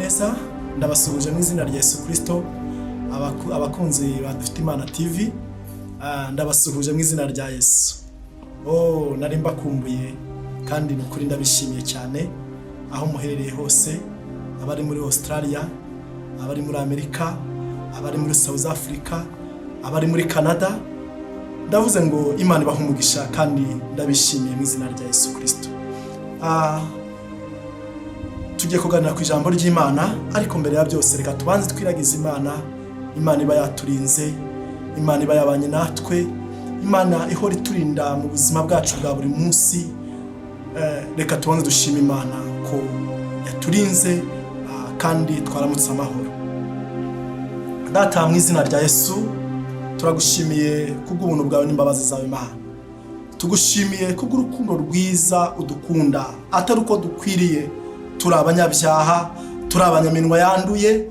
Neza, ndabasuhuje mu izina rya Yesu Kristo. Abakunzi ba Dufite Imana TV, ndabasuhuje mu izina rya Yesu. Oh, nari mbakumbuye kandi ni ukuri ndabishimiye cyane aho muherereye hose, abari muri Australia, abari muri Amerika, abari muri South Africa, abari muri Canada. Ndavuze ngo Imana ibahe umugisha kandi ndabishimiye mu izina rya Yesu Kristo. Tugiye kuganira ku ijambo ry'Imana, ariko mbere ya byose reka tubanze twiragize Imana. Imana iba yaturinze, Imana iba yabanye natwe, Imana ihora iturinda mu buzima bwacu bwa buri munsi. Reka tubanze dushime Imana ko yaturinze, kandi twaramutse amahoro. Data, mu izina rya Yesu, turagushimiye kubw'ubuntu bwawe n'imbabazi zawe. Imana, tugushimiye kubw'urukundo rwiza udukunda atari uko dukwiriye. Turi abanyabyaha, turi abanyaminwa yanduye,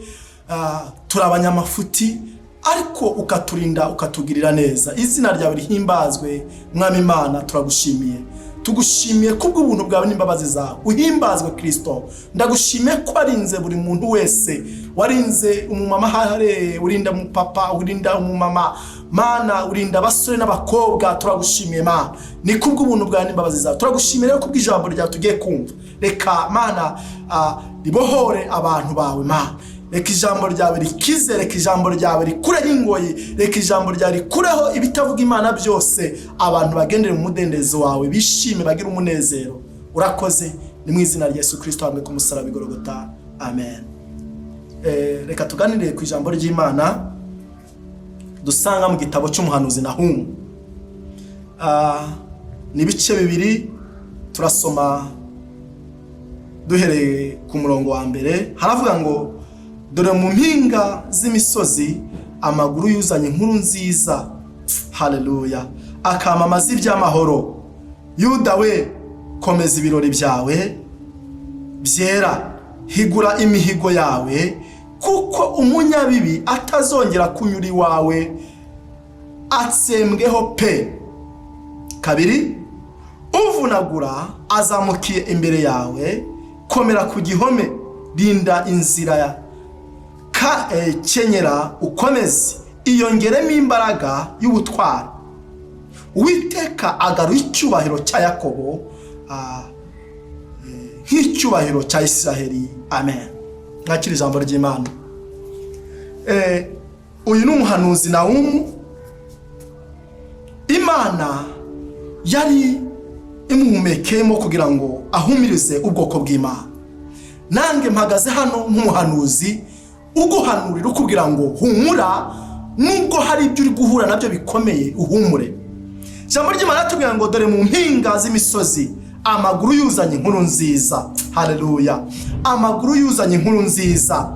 turi abanyamafuti, ariko ukaturinda, ukatugirira neza. Izina ryawe rihimbazwe, Mwami Imana. Turagushimiye, tugushimiye kubw'ubuntu bwawe n'imbabazi zawe. Uhimbazwe, Kirisito. Ndagushimiye ko warinze buri muntu wese, warinze umumama hare, urinda umupapa, urinda umumama, Mana, urinda abasore n'abakobwa. Turagushimiye, Mana, ni kubw'ubuntu bwawe n'imbabazi zawe. Turagushimiye rero kubw'ijambo ryawe tugiye kumva. Reka, Mana, ribohore abantu bawe. Mana, reka ijambo ryawe rikize, reka ijambo ryawe rikureho ingoyi, reka ijambo ryawe rikureho ibitavuga Imana byose, abantu bagendere mu mudendezo wawe, bishime, bagire umunezero. Urakoze. Ni mu izina rya Yesu Kirisito hamwe ku musaraba i Gologota, amen. Reka tuganire ku ijambo ry'Imana dusanga mu gitabo cy'umuhanuzi Nahumu. Ni ibice 2, turasoma duhereye ku murongo wa mbere. Haravuga ngo: "Dore mu mpinga z'imisozi amaguru yuzanye inkuru nziza, haleluya, akamamaza iby'amahoro. Yuda we, komeza ibirori byawe byera, higura imihigo yawe, kuko umunyabibi atazongera kunyura iwawe, atsembweho pe. Kabiri, uvunagura azamukiye imbere yawe. Komera ku gihome, rinda inzira ya ka, kenyera ukomeze, iyongeremo imbaraga y'ubutwari. Uwiteka agaruye icyubahiro cya Yakobo, nk'icyubahiro cya Isiraheli." Amen. Mwakira ijambo ry'Imana. Uyu ni umuhanuzi Nawumu. Imana yari imuhumekeyemo kugira ngo ahumirize ubwoko bw'Imana. Nange mpagaze hano nk'umuhanuzi uguhanurira, ukubwira ngo humura, nubwo hari ibyo uri guhura nabyo bikomeye, uhumure. Ijambo ry'Imana ratubwira ngo: "Dore mu mpinga z'imisozi amaguru yuzanye inkuru nziza, haleluya, amaguru yuzanye inkuru nziza,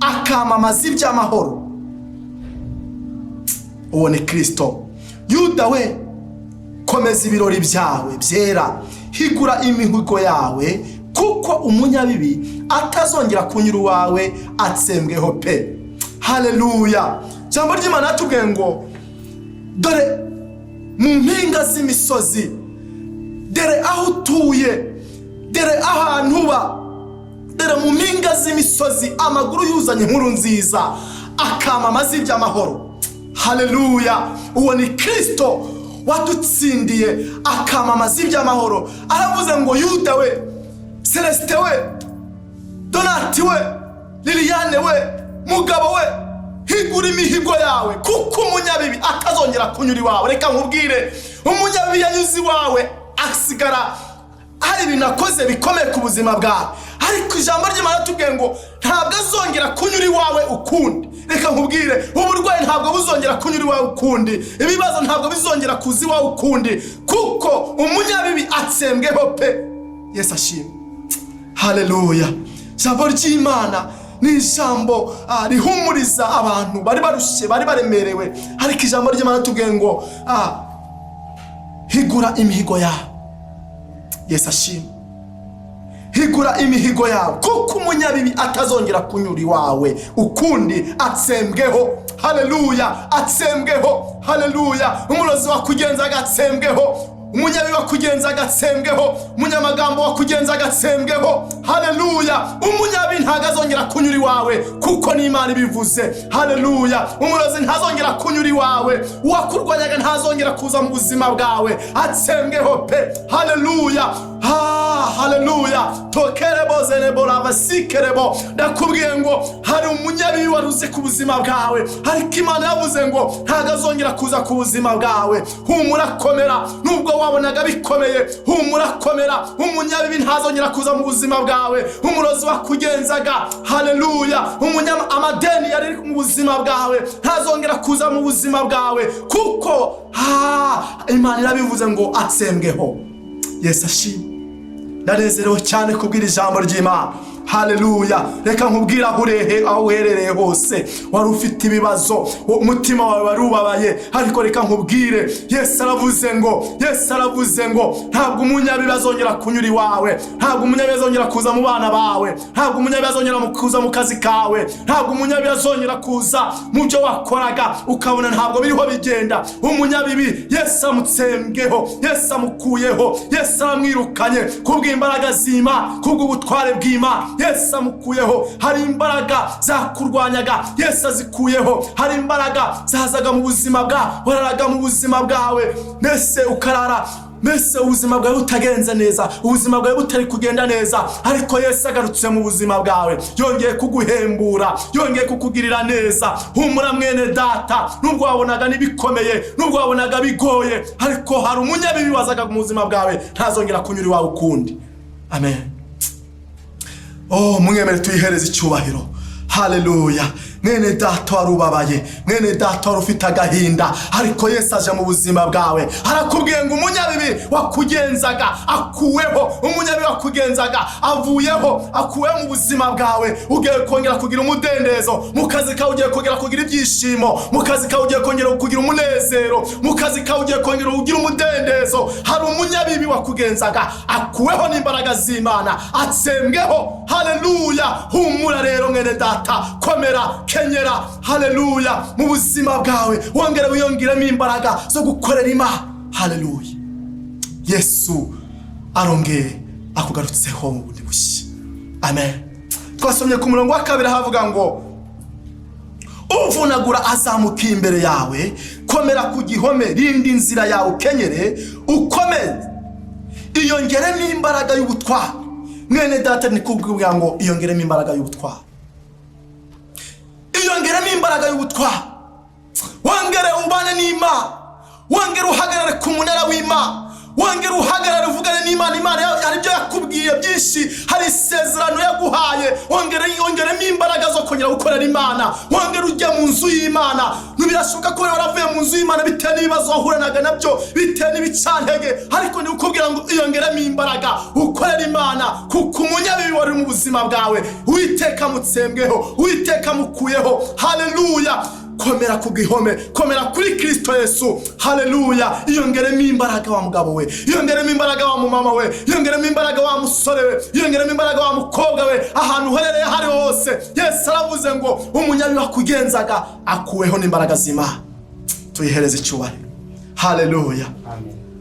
akamamaza iby'amahoro." Uwo ni Kirisito. "Yuda we, komeza ibirori byawe byera, higura imihigo yawe, kuko umunyabibi atazongera kunyura iwawe, atsembweho pe." Haleluya. Ijambo ry'Imana ratubwiye ngo: "Dore mu mpinga z'imisozi, dore aho utuye, dore ahantu uba, dore mu mpinga z'imisozi amaguru yuzanye inkuru nziza, akamamaza iby'amahoro." Haleluya. Uwo ni Kirisito wadutsindiye, akamamaza iby'amahoro. Aravuze ngo: "Yuda we, Celestin we, Donati we, Liliane we, mugabo we, higura imihigo yawe, kuko umunyabibi atazongera kunyura iwawe." Reka nkubwire, umunyabibi yanyuze iwawe, asigara hari ibintu akoze bikomeye ku buzima bwawe, ariko ijambo ry'Imana tubwiye ngo ntabwo azongera kunyura iwawe ukundi. Reka nkubwire, uburwayi ntabwo buzongera kunyura iwawe ukundi, ibibazo ntabwo bizongera kuza iwawe ukundi, kuko umunyabibi atsembweho pe. Yesu ashimwe, haleluya. Ijambo ry'Imana ni ijambo rihumuriza abantu bari barushye, bari baremerewe, ariko ijambo ry'Imana tubwiye ngo higura imihigo yawe. Yesu ashimwe. Higura imihigo yawe, kuko umunyabibi atazongera kunyura iwawe ukundi, atsembweho. Haleluya, atsembweho. Haleluya. Umurozi wakugenzaga atsembweho. Umunyabibi wakugenzaga atsembweho. Umunyamagambo wakugenzaga atsembweho. Haleluya. Umunyabibi ntabwo azongera kunyura iwawe, kuko n'Imana ibivuze. Haleluya. Umurozi ntazongera kunyura iwawe. Uwakurwanyaga ntazongera kuza mu buzima bwawe, atsembweho pe. Haleluya. Ha, haleluya. Tokerebo zenebo ravasikerebo. Ndakubwiye ngo hari umunyabibi waruze ku buzima bwawe, ariko Imana yavuze ngo ntabwo azongera kuza ku buzima bwawe. Humura, komera, nubwo wabonaga bikomeye. Humura, komera, umunyabibi ntazongera kuza mu buzima bwawe. Umurozi wakugenzaga, haleluya, umunyama amadeni yari mu buzima bwawe ntazongera kuza mu buzima bwawe, kuko ha Imana irabivuze ngo atsembweho. Yesu ashimwe. Ndanezerewe cyane kubwira ijambo ry'Imana. Haleluya. Reka nkubwire, aho urehe, aho uherereye hose, wari ufite ibibazo, umutima wawe wari ubabaye, ariko reka nkubwire, Yesu aravuze ngo ntabwo umunyabibi azongera kunyura iwawe, ntabwo umunyabibi azongera kuza mu bana bawe, ntabwo umunyabibi azongera kuza mu kazi kawe, ntabwo umunyabibi azongera kuza mu byo wakoraga ukabona ntabwo biriho bigenda. Umunyabibi Yesu amutsembweho, Yesu amukuyeho, Yesu aramwirukanye kubw'imbaraga z'Imana, kubw'ubutware bw'Imana. Yesu amukuyeho. Hari imbaraga zakurwanyaga, Yesu azikuyeho. Hari imbaraga zazaga mu buzima bwawe, wararaga mu buzima bwawe mbese ukarara mbese ubuzima bwawe butagenze neza, ubuzima bwawe butari kugenda neza, ariko Yesu agarutse mu buzima bwawe, yongeye kuguhembura, yongeye kukugirira neza. Humura mwene data, nubwo wabonaga n'ibikomeye, nubwo wabonaga bigoye, ariko hari umunyabibi wazaga mu buzima bwawe, ntazongera kunyura iwawe ukundi. Amen. Oh, mwemere tuyihereze icyubahiro. Haleluya. Mwene data wari ubabaye, mwene data wari ufite agahinda, ariko Yesu aje mu buzima bwawe, arakubwiye ngo umunyabibi wakugenzaga akuweho, umunyabibi wakugenzaga avuyeho, akuweho mu buzima bwawe. Ugiye kongera kugira umudendezo mu kazi kawe, ugiye kongera kugira ibyishimo mu kazi kawe, ugiye kongera kugira umunezero mu kazi kawe, ugiye kongera kugira umudendezo. Hari umunyabibi wakugenzaga, akuweho n'imbaraga z'Imana, atsembweho. Haleluya. Humura rero mwene data, komera, kenyera. Haleluya. Mu buzima bwawe wongere wiyongeremo imbaraga zo gukorera Imana. Haleluya. Yesu arongeye akugarutseho mu bundi bushya. Amen. Twasomye ku murongo wa kabiri, havuga ngo uvunagura azamuka imbere yawe. Komera ku gihome, rinda inzira yawe, ukenyere, ukomeze, iyongeremo imbaraga y'ubutwari. Mwene data, ni kubwira ngo iyongeremo imbaraga y'ubutwari, iyongeremo imbaraga y'ubutwari, wongere ubane n'Imana, wongere uhagarare ku munara w'Imana, wongere uhagarare uvugane n'Imana. Imana hari ibyo yakubwiye byinshi, hari isezerano yaguhaye. Wongere yongeremo imbaraga zo kongera gukorera Imana, wongere ujye mu nzu y'Imana. Birashoboka ko waravuye mu nzu y'Imana bitewe n'ibibazo wahuranaga nabyo, bitewe n'ibicantege, ariko ni ukubwira ngo iyongeremo imbaraga ukorera Imana, kuko umunyabibi wari mu buzima bwawe, Uwiteka mutsembweho, Uwiteka mukuyeho. Haleluya. Komera ku gihome, komera kuri Kirisito Yesu. Haleluya. Iyongeremo imbaraga wa mugabo we, iyongeremo imbaraga wa mumama we, iyongeremo imbaraga wa musore we, iyongeremo imbaraga wa mukobwa we, ahantu uherereye aho ariho hose. Yesu aravuze ngo umunyabibi wakugenzaga akuweho n'imbaraga z'Imana. Tuyihereze icyubahiro. Haleluya.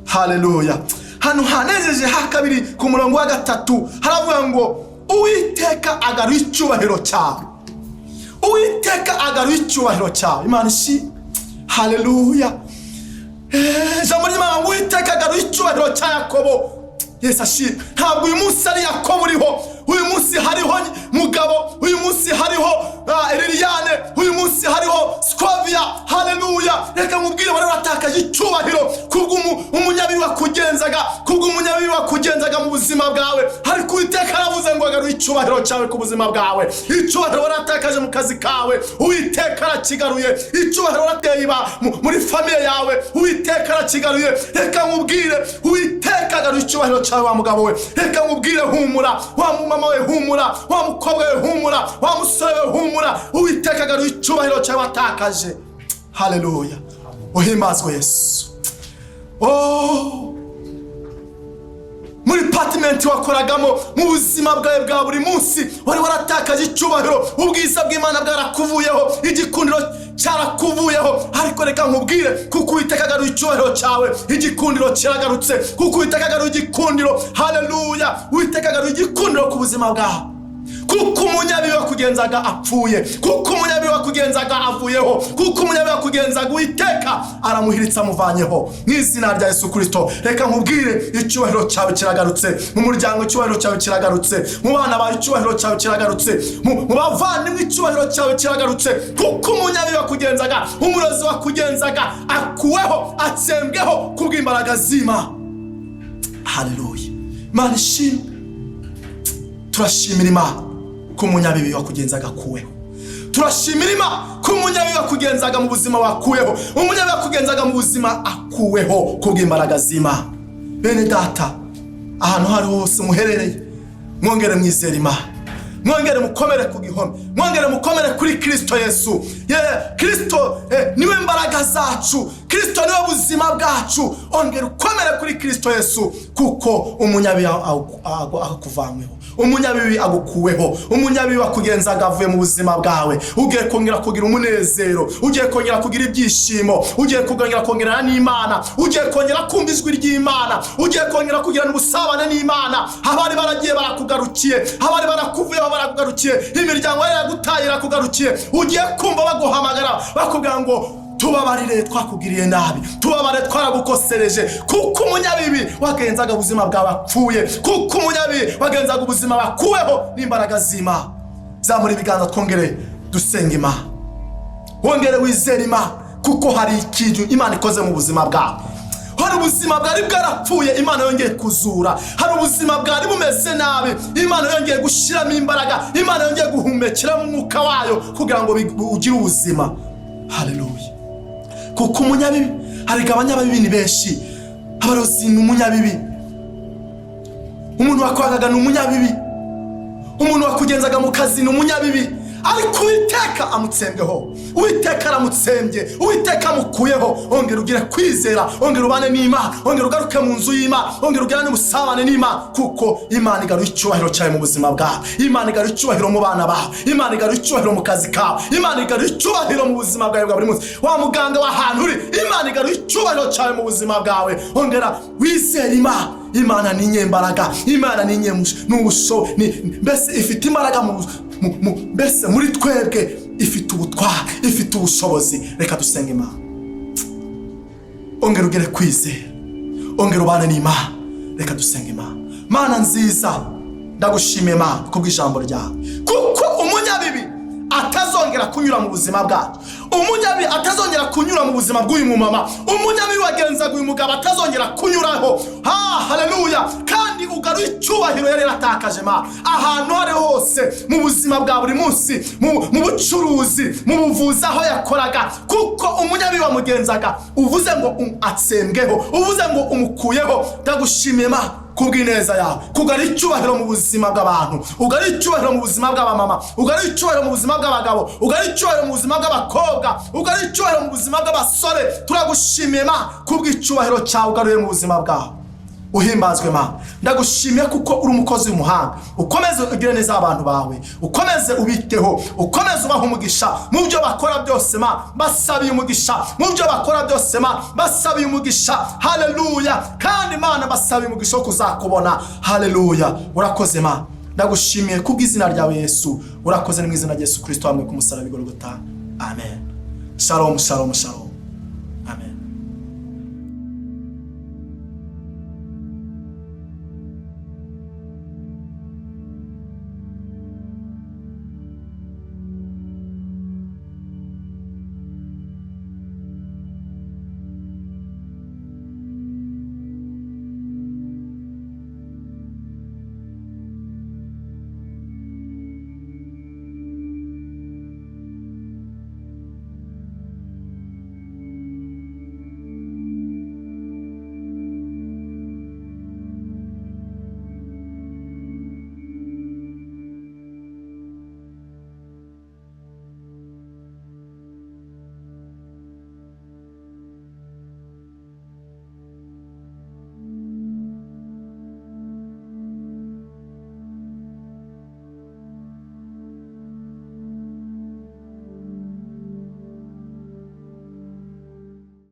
Haleluya. Hano hanejeje ha kabiri, ku murongo wa gatatu haravuga ngo Uwiteka agaruye icyubahiro cyawe, Uwiteka agaruye icyubahiro cyawe. Imana ishimwe. Haleluya. Ijambo ry'Imana ngo Uwiteka agaruye icyubahiro cya Yakobo. Yesu ashimwe. Ntabwo uyu munsi ari Yakobo uriho, uyu munsi hariho Mugabo, uyu munsi hariho Liliane, uyu munsi hariho Scovia. Haleluya. Reka nkubwire, wari waratakaje icyubahiro kubw'umunyabibi wakugenzaga, kubw'umunyabibi wakugenzaga mu buzima bwawe, ariko Uwiteka aravuze ngo agaruye icyubahiro cyawe ku buzima bwawe. Icyubahiro waratakaje mu kazi kawe, Uwiteka arakigaruye. Icyubahiro warateye iba muri famille yawe, Uwiteka arakigaruye. Reka nkubwire, Uwiteka agaruye icyubahiro cyawe wa mugabo we. Reka nkubwire, humura wa mumama we, humura wa mukobwa we, humura wa musore we, humura, Uwiteka agaruye icyubahiro cyawe watakaje. Haleluya. Uhimbazwe Yesu. Oh. Muri department wakoragamo, mu buzima bwawe bwa buri munsi, wari waratakaje icyubahiro, ubwiza bw'Imana bwarakuvuyeho, igikundiro cyarakuvuyeho. Ariko reka nkubwire, kuko Uwiteka agaruye icyubahiro cyawe, igikundiro kiragarutse. Kuko Uwiteka agaruye igikundiro, haleluya, Uwiteka agaruye igikundiro ku buzima bwawe, kuko umunyabibi wakugenzaga apfuye, kuko umunyabibi wakugenzaga avuyeho, kuko umunyabibi wakugenzaga Uwiteka aramuhiritse, amuvanyeho mu izina rya Yesu Kirisito. Reka nkubwire, icyubahiro cyawe kiragarutse mu muryango, icyubahiro cyawe kiragarutse mu bana bawe, icyubahiro cyawe kiragarutse mu bavandimwe, icyubahiro cyawe kiragarutse, kuko umunyabibi wakugenzaga, umurozi wakugenzaga akuweho, atsembweho kubw'imbaraga z'Imana. Haleluya, Imana ishimwe. Turashimira Imana ko umunyabibi wakugenzaga akuweho. Turashimira Imana ko umunyabibi wakugenzaga mu buzima wakuweho, umunyabibi wakugenzaga mu buzima akuweho kubw'imbaraga z'Imana. Bene data, ahantu aho ariho hose muherereye, mwongere mwizere Imana, mwongere mukomere ku gihome, mwongere mukomere kuri Kirisito Yesu. Ye Kirisito niwe mbaraga zacu, Kirisito niwe buzima bwacu. Ongera ukomere kuri Kirisito Yesu, kuko umunyabibi akuvanyweho, umunyabibi agukuweho, umunyabibi wakugenzaga avuye mu buzima bwawe. Ugiye kongera kugira umunezero, ugiye kongera kugira ibyishimo, ugiye kongera kongerana n'Imana, ugiye kongera kumva ijwi ry'Imana, ugiye kongera kugirana ubusabane n'Imana. Abari baragiye barakugarukiye, abari barakuvuyeho barakugarukiye, imiryango yari yaragutaye irakugarukiye. Ugiye kumva baguhamagara, bakubwira ngo: "Tubabarire, twakugiriye nabi, tubabare, twaragukosereje," kuko umunyabibi wagenzaga ubuzima bwawe apfuye, kuko umunyabibi wagenzaga ubuzima bakuweho n'imbaraga z'Imana. Zamura ibiganza, twongere dusenga Imana. Wongere wizere Imana, kuko hari ikintu Imana ikoze mu buzima bwawe. Hari ubuzima bwari bwarapfuye Imana yongeye kuzura. Hari ubuzima bwari bumeze nabi Imana yongeye gushyiramo imbaraga, Imana yongeye guhumekeramo umwuka wayo kugira ngo ugire ubuzima. Haleluya. Kuko umunyabibi, harega abanyabibi ni benshi. Abarozi ni umunyabibi, umuntu wakwangaga ni umunyabibi, umuntu wakugenzaga mu kazi ni umunyabibi. Ariko Uwiteka amutsembyeho, Uwiteka aramutsembye, Uwiteka amukuyeho. Ongera ugire kwizera, ongera ubane n'Imana, ongera ugaruke mu nzu y'Imana, ongera ugirane ubusabane n'Imana, kuko Imana igaruye icyubahiro cyawe mu buzima bwawe. Imana igaruye icyubahiro mu bana bawe. Imana igaruye icyubahiro mu kazi kawe. Imana igaruye icyubahiro mu buzima bwawe bwa buri munsi. Wa muganga w'ahantu uri, Imana igaruye icyubahiro cyawe mu buzima bwawe. Ongera wizere Imana. Imana ni inyembaraga, Imana ni n'ubusho, mbese ifite imbaraga mbese muri twebwe, ifite ubutware, ifite ubushobozi. Reka dusenge Imana. Ongera ugere kwizera, ongera ubane n'Imana. Reka dusenge Imana. Mana nziza, ndagushimiye Mana kubw'ijambo ryawe, kuko umunyabibi atazongera kunyura mu buzima bwacu, umunyabibi atazongera kunyura mu buzima bw'uyu mumama, umunyabibi wagenzaga uyu mugabo atazongera kunyuraho. Ha, haleluya! Kandi ugaruye icyubahiro yari yaratakaje, Mana, ahantu aho ariho hose, mu buzima bwa buri munsi, mu bucuruzi, mu buvuzi, aho yakoraga, kuko umunyabibi wamugenzaga uvuze ngo atsembweho, uvuze ngo umukuyeho. Ndagushimiye Mana kubw'ineza yawe, kugarura icyubahiro mu buzima bw'abantu, ugarura icyubahiro mu buzima bw'abamama, ugarura icyubahiro mu buzima bw'abagabo, ugarura icyubahiro mu buzima bw'abakobwa, ugarura icyubahiro mu buzima bw'abasore. Turagushimiye Mana kubw'icyubahiro cyawe ugaruye mu buzima bwawe. Uhimbazwe Mana. Ndagushimiye kuko uri umukozi w'umuhanga. Ukomeze ugire neza abantu bawe, ukomeze ubiteho, ukomeze ubahe umugisha mu byo bakora byose. Ma basabiye umugisha mu byo bakora byose. Ma basabiye umugisha. Haleluya! Kandi Mana, basabiye umugisha wo kuzakubona. Haleluya! Urakoze Ma, ndagushimiye kubw'izina ryawe Yesu. Urakoze, ni mu izina rya Yesu Kirisito hamwe ku musaraba i Golgota. Amen. Shalom, shalom, shalom. Amen.